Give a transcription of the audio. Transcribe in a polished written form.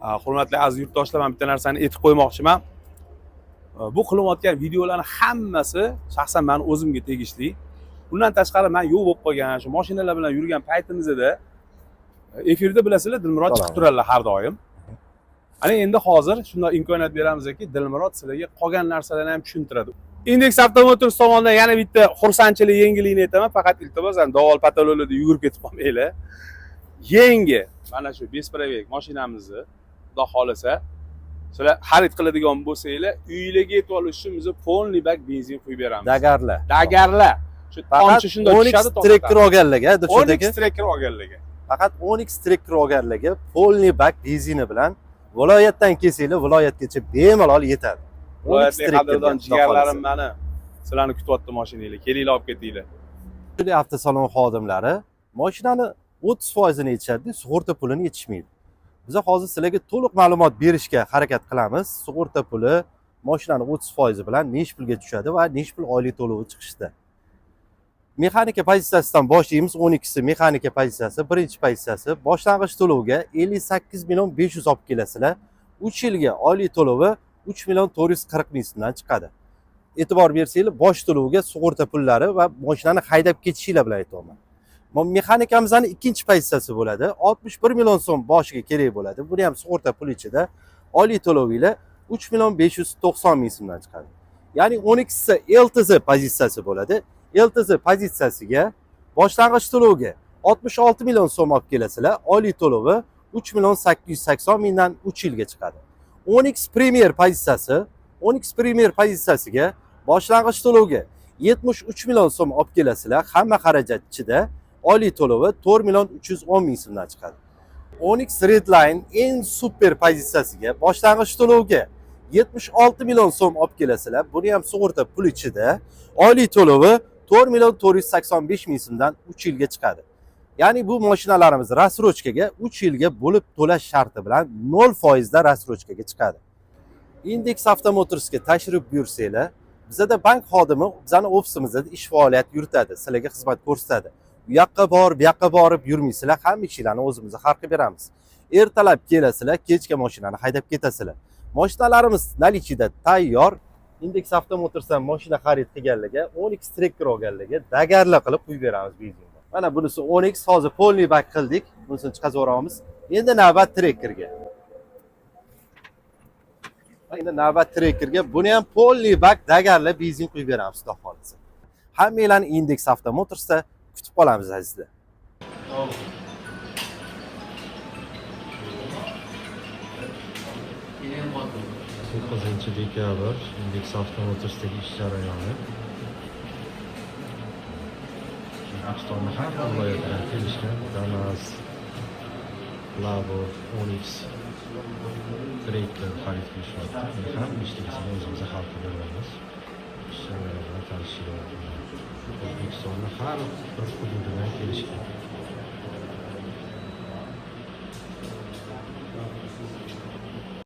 Hurmatli aziz yurtdoshlar, men bitta narsani aytib qo'ymoqchiman. Bu qilinayotgan videolarni hammasi shaxsan meni o'zimga tegishli. Undan tashqari men yo'q bo'lib qolgan, shu mashinalar bilan yurgan paytimizda efirda bilasizlar, Dilmurod chiqib turadilar har doim. Ana endi hozir shunday imkoniyat beramizki, Dilmurod sizlarga qolgan narsalarni ham tushuntiradi. Index Avtomotors tomonidan yana bitta xursandchilik yangiligini aytaman, faqat iltimos, dovol patologiyada yugurib ketib qolmanglar. Yangi mana shu беспробег mashinamizni xudo xohlasa sizlar xarid qiladigan bo'lsanglar, uylarga yetib olish uchun biz полный bak benzin quyib beramiz. Dagarla. Dagarla. Shu tomchi shunday Onix tushadi. Tracker olganlarga, Dilshod Onix aka. Tracker olganlarga. Faqat Onix Tracker olganlarga полный bak benzini bilan viloyatdan kelsanglar, viloyatgacha bemalol yetadi. Onix Viloyatli Trackerga, qadrdon xudo jigarlarim xohlasa. mani sizlarni kutyapti mashinanglar. Kelinglar, olib ketinglar. Turli avtosalon xodimlari mashinani 30%ini yetishadi, sug'urta pulini yetishmaydi. Biza hozir sizlarga to'liq ma'lumot berishga harakat qilamiz. Sug'urta puli mashinani 30% bilan nechi pulga tushadi va nechi pul oylik to'lovi chiqishdi. Mexanika pozitsiyasidan boshlaymiz. 12si mexanika pozitsiyasi, birinchi pozitsiyasi boshlang'ich to'lovga 58 million 500 olib kelasizlar. 3 yilga oylik to'lovi 3 million 440 ming so'mdan chiqadi. E'tibor bersanglar, bosh to'lovga sug'urta pullari va mashinani haydab ketishinglar bilan aytyapman. Mexanikamizning ikkinchi pozitsiyasi bo'ladi. 61 million so'm boshiga kerak bo'ladi. Buni ham sug'urta puli ichida oylik to'lovinglar 3 million 590 ming so'mdan chiqadi. Ya'ni 12si LTZ pozitsiyasi bo'ladi. LTZ pozitsiyasiga boshlang'ich to'lovga 66 million so'm olib kelasizlar. Oylik to'lovi 3 million 880 mingdan 3 yilga chiqadi. Onix Premier pozitsiyasi, Onix Premier pozitsiyasiga boshlang'ich to'lovga 73 million so'm olib kelasizlar. Hamma xarajat ichida oylik to'lovi 4 million 310 ming so'mdan chiqadi. Onix Redline eng super pozitsiyasiga boshlang'ich to'lovga 76 million so'm olib kelasizlar. Buni ham sug'urta pul ichida oylik to'lovi 4 million 485 ming so'mdan 3 yilga chiqadi. Ya'ni bu mashinalarimiz рассрочка ga 3 yilga bo'lib to'lash sharti bilan 0% da рассрочка ga chiqadi. Index Avtomotorsga tashrif buyursanglar, bizada bank xodimi bizani ofisimizda ish faoliyat yuritadi, sizlarga xizmat ko'rsatadi. U yoqqa borib, bu yoqqa borib yurmaysizlar, hamma ishlarni o'zimiz hal qilib beramiz. Ertalab kelasizlar, kechga mashinani haydab ketasizlar. Mashinalarimiz наличие da tayyor. Index Avtomotorsdan mashina xarid qilganlarga, Onix Tracker olganlarga dagarla qilib quyib beramiz benzinni. Mana bunisi Onix, hozir полный bak qildik. Bunisini chiqazib yuboramiz. Endi navbat Trackerga. Endi navbat Trackerga. Buni ham полный bak dagarla benzin quyib beramiz, xudo xohlasa. Hammanglarni Index Avtomotorsda kutib qolamiz, azizlar. 9-dekabr Index Avtomotorsdagi ish jarayoni. O'zbekistonni har xil viloyatidan kelishgan Damas, Labo, Onix, Tracker xarid qilishyapti. Buni hamma ishligisini o'zimiz hal qilib beramiz. Ish jarayoni bilan tanishishlar. O'zbekistonni har bir hududidan kelishgan.